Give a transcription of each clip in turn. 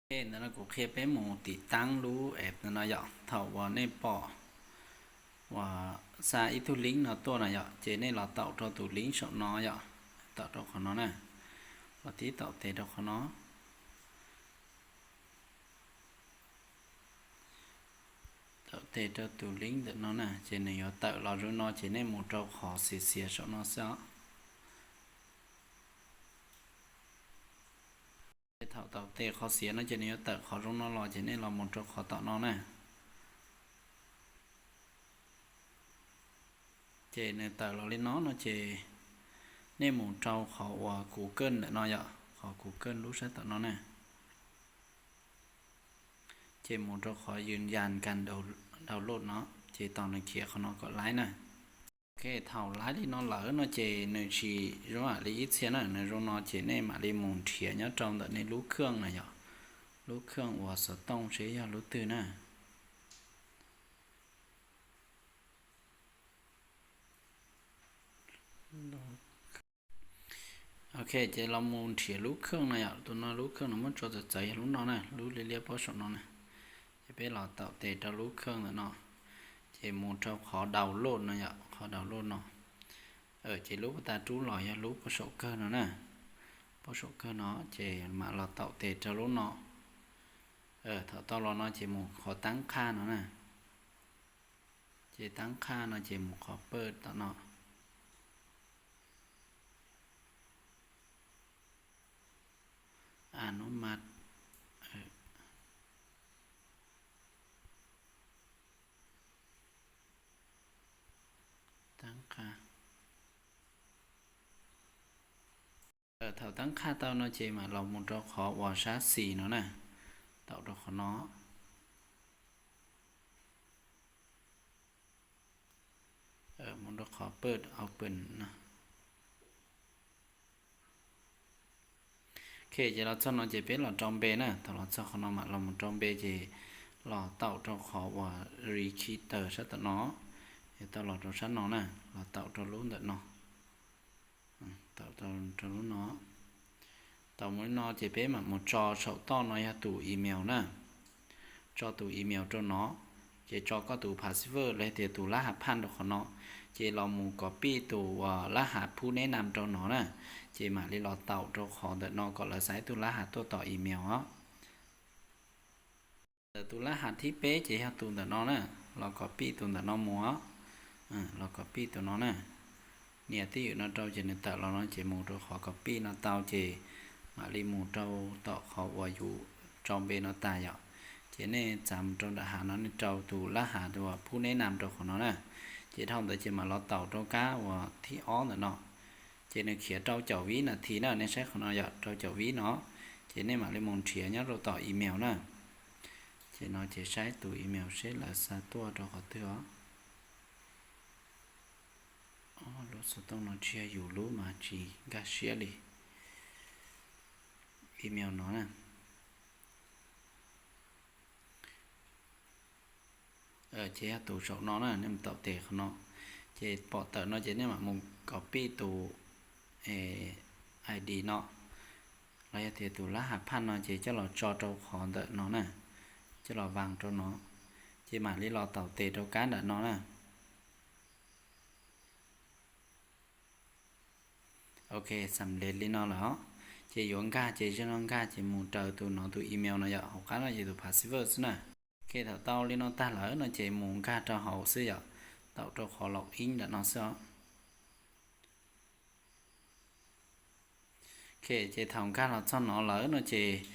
Ntawm no kuv qhia peb mus tiv taab lub app no yom. Thaum uas nej pom uas xa ib tug link no tuaj no yom, ces nej los taum rau tus link saum no yom, taum rau qhov no na, los tib taum tes rau qhov no. Taum tes rau tus link ntawm no na, ces nws yuav tawm los zoo no ces nej mus rau qhov xiav xiav saum no xwb os. Ces thaum taum tes qhov xiav no ces nws yuav tawm qhov zoo no los ces nej los mus rau qhov tom no na. Ces nws tawm los li no no ces nej mus rau qhov uas Google ntawm no yom, qhov Google lub sab tom no na. Ces mus rau qhov yws yas kas download no, ces tos nws khiav qhov no kom laib na. Ok, thaum laib li no lawm no ces nws tsis zoo li ib txhia na, nws zoo no ces nej mam li mus nrhiav nyob rau ntawm nej lub khawj na yom, lub khawj uas xov tooj seb yog lub twg na. Ok, ces los mus nrhiav lub khawj no yom, tus no lub khawj no muab tso txawv txawv yog lub no na, lub liab liab pob saum no na. Ces peb los taum tes rau lub khawj ntawm no, ces mus rau qhov download no yom, qhov download no. Ces lub pas tas rub los yog lub pob saum kawg no na, pob saum kawg no ces mam los taum tes rau lub no. Thaum tau los no ces mus qhov taab qhaj no na, ces taab qhaj no ces mus qhov pawj tom no. Anub mas taab qhaj. Thaum taab qhaj tau no ces mam los mus rau qhov uas sab xis no na, taum rau qhov no. Mus rau qhov pawj open no. Ok, ces los txog no ces peb los rau npe na, thaum los txog qhov no mam los mus rau npe ces los taum rau qhov uas register sab tom no, es tau los rau sab no na, los taum rau lub ntawm no. Taum rau lub no. Taum mus li no ces peb mam mus tso saum toj no yog tus email na. Tso tus email rau no, ces tso koj tus password los tias tus lab hav phaj rau qhov no, ces los mus copy tus lab hav phub neb nam rau no na, ces mam li los taum rau qhov ntawm no kom lawv xa ib tug lab hav tuaj tom email os. Ntawm tus lab hav thib peb ces yog tus ntawm no na, los copy tus ntawm no mus os. Los copy tus no na. Nias twj ywm no rau ces nws tawm los no ces mus rau qhov copy no tau ces mam li mus rau tom qhov uas yus tso npe no tas yom. Ces nej txav mus rau nram hav no nej rau tus lab hav uas phub neb nam rau qhov no na. Ces dhau ntawd ces mam los taum rau kab uas thib ob ntawm no. Ces nws khiav rau caum vib nas this na, nej saib qhov no yom, rau caum vib no. Ces nej mam li mus nrhiav nyob rau tom email na. Ces no ces saib tus email seb lawv xa tuaj rau qhov twg os. Lub xov tooj no tsis yog yus lub mas tsis nkag siab li. Email no na. Ces yog tus saum no na, nej mus taum tes qhov no. Ces pom tawm no ces nej mam mus copy tus ID no, los yog tias tus lab hav phaj no ces coj los tso rau qhov ntawm no na, coj los vas rau no, ces mam li los taum tes rau kab nram no na. Ok, xam lej li no lawm os. Ces yuav nkag ces zaj no nkag ces mus raws tus no tus email no yom, hauv qab no yog tus password xwb na. Ok, thaum tau li no tag lawm no ces mus nkag rau hauv xwb yom, taum rau qhov log in nram no xwb os. Ok, ces thaum nkag los txog no lawm no ces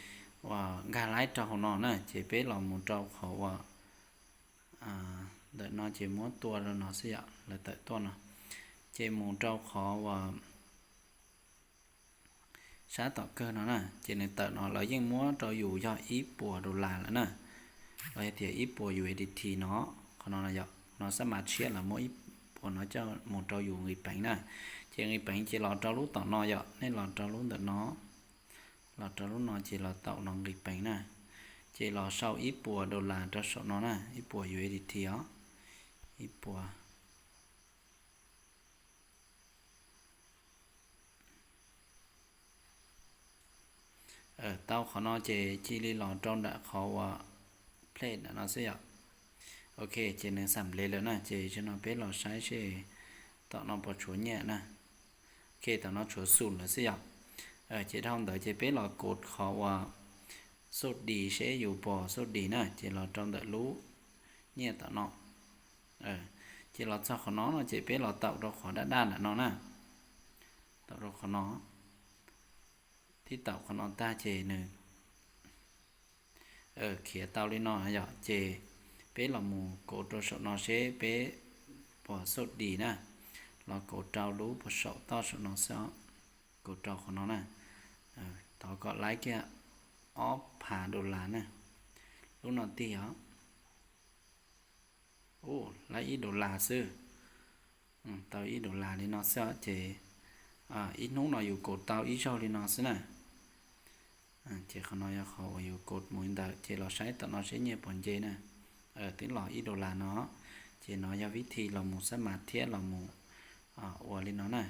uas nkag laib rau hauv no na, ces peb los mus rau qhov uas ntawm no ces muab tua rau no xwb yom, lawv tawm tuaj no. Ces mus rau qhov uas sab tom kawg no na, ces nws tawm no lawv yeej muab rau yus yog ib puas dollar lawm na, los yog tias ib puas USDT no, qhov no yom, no xab mas tshiab lawv muab ib puas no coj mus rau yus nqis peev na. Ces nqis peev ces los rau lub tom no yom, nej los rau lub ntawm no, los rau lub no ces los taum no nqis peev na, ces los sau ib puas dollar rau saum no na, ib puas USDT os, ib puas. Tau qhov no ces cia li los rau nram qhov uas play ntawm no xwb yom. Ok, ces nws xam le lawm na, ces zaum no peb los saib seb tom no puas tshuav nyiaj na. Ok, tom no tshuav xum lawm xwb yom. Ces dhau ntawd ces peb los kov qhov uas xauj dis seb yus puas xauj dis na, ces los rau ntawm lub nyiaj tom no. Ces los txog qhov no no ces peb los taum rau qhov daj daj ntawm no na. Taum rau qhov no. Tib taum qhov no tag ces nws khiav tau li no yom, ces peb los mus kov rau saum no seb peb puas xauj dis na. Los kov rau lub puas saum toj saum no xwb os. Kov rau qhov no na. Thov kom laib kiag ob phav dollar na. Lub no tig os. Ua, laib ib dollar xwb. Tau ib dollar li no xwb ces ib hnub no yus kov tau ib zaug li no xwb na. Ces qhov no yog qhov uas yus kov mus li ntawd ces los saib tom no seb nyiaj puas nce na. Twb los ib dollar no, ces no yog vib thi los mus xab mas thiab los mus ua li no na.